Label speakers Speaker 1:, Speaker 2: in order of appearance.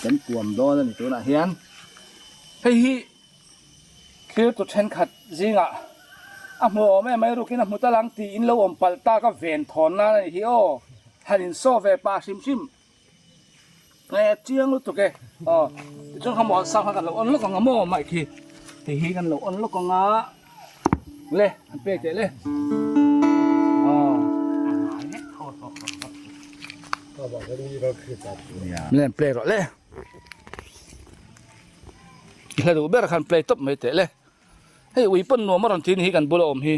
Speaker 1: Kan tuam dawn a ni tunah hian hei hi thlir tu thenkhat zingah a hmu awm em mai rukin a hmu tal ang tiin lo awm palh tak a ven thawn nan a ni hi aw han insaw ve pah hrim hrim nge a chiang lutuk e aw tichuan kha maw sang kha kan lo on lawk ang a maw mai khi hei hi kan lo on lawk ang a le an pek teh le aw le an play rawh le i hla duh ber khan play tawp mai teh le hei ui pawn nuam a rawn ti ni hi kan bula awm hi.